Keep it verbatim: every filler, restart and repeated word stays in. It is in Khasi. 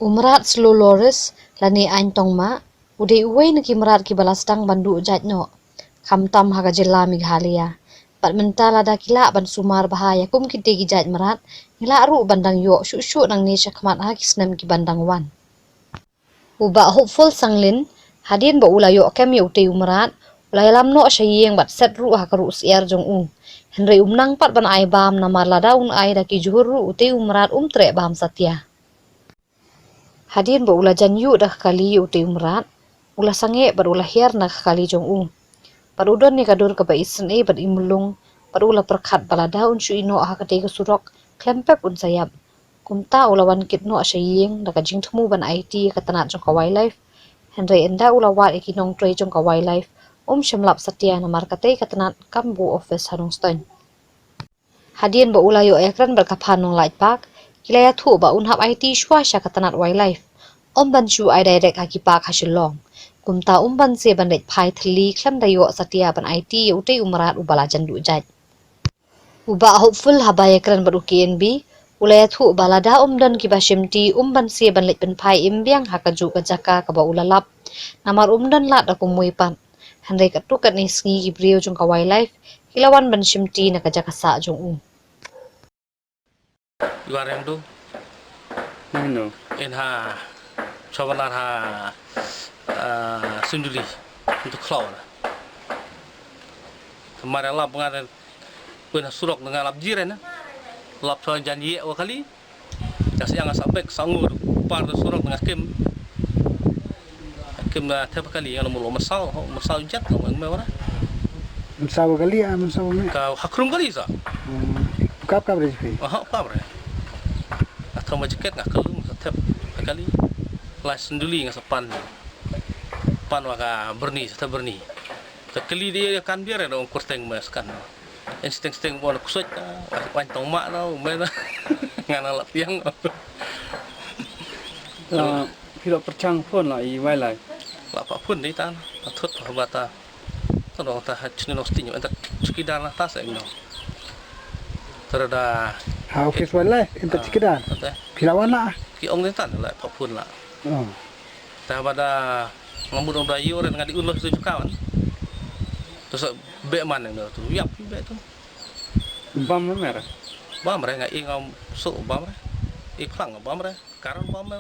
U mrad slow loris lane aiñ tongma u dei uwei na ki mrad kiba la sdang ban duh jait noh, khamtam ha ka jylla Meghalaya. Bad mynta lada ki lah ban sumar bha ïa kum kitei ki jait mrad, ngi lah ruh ban dang ïoh shuh shuh nangne shakhmat ha ki snem kiban dang wan. U Bah Hopeful Sanglin, hadien ba u la ïoh kem ïa utei u mrad, u la ïalam noh sha ïing bad set ruh ha ka ruh syiar jong u. Hynrei um nang pat ban ai bam namar lada un ai da ki jhur ruh utei u mrad um treh bam satia. Hadien ba u la jan ïuh da ka kali ïa utei u mrad, u la sangeh bad u la hiar na ka kali jong u. Bad u don ïa ka dur kaba isynei bad imlung, bad u la pyrkhat ba lada un shu ïeh noh ha katei ka surok, khlem pep un sa ïap. Kumta u la wan kit noh sha ïing da ka jingthmu ban aiti ïa ka tnat jong ka wildlife. Hynrei ynda u la wad ïa ki nongtrei jong ka wildlife, um shym lap satia namar katei ka tnat kam buh office ha Nongstoiñ. Hadien ba u la ïoh ïakren bad ka Phan Nonglait Park, ki la ïathuh ba un hap aiti shuwa sha ka tnat wildlife. Ym ban shu ai direct ha ki park ha Shillong. Kumta um banse ban leit phai thylli khlem da ïoh satia ban aiti ïa utei u mrad uba la jan duh jait. U Bah Hopeful haba ïakren bad u K N B, u la ïathuh ba lada um don kiba shimti um banse ban leit pynphai im biang ha kajuh ka jaka kaba u la lap. Namar um don lad da kumwei pat. Hynrei katto katne sngi ki briew jong ka wildlife ki la wan ban shimti na ka jaka sah jong u. Iwa reng do. Nino. In ha Chawanar ha, ah, Sunduli. Into khlaw na. Mara lap nga den. Pun ha surok nga lap jire na. Lap sa jan ye wa kali. Ka siang sa bek sa ngur par do surok nga kim. Kim na thep kali nga mulu masaw, masaw jat nga me wara. Masaw kali ah, masaw me. Ka hakrum kali sa. Hmm. Kap kap re phi. Aha, kap re. Atau ma jaket nga kalung sa thep kali. Lai Sunduli nga sa pan. Pan wa ka Berni, sa thep Berni. Ka kali dia kan biar ada ong kurteng mas kan. Insting sting bon kusut wan tong mak tau men. Ngan alat tiang. La phi la pyrchang phone la i wai lai. La pa phone dei tan. Atut pa bata. Tadong ta ha chini no sting enta chukidar la ta sa ing no. Terada. Ha, okay, so lai enta chukidar. Phi la wan la. Ki ong dei tan la pa phone la. Oh. Ta bada ngamut ong da yor nga di ulos tu chukawan. Tu sa be man eng tu. Yap be tu. Bam me re. Bam re nga i ngam su bam re. I khlang bam re. Karon bam me.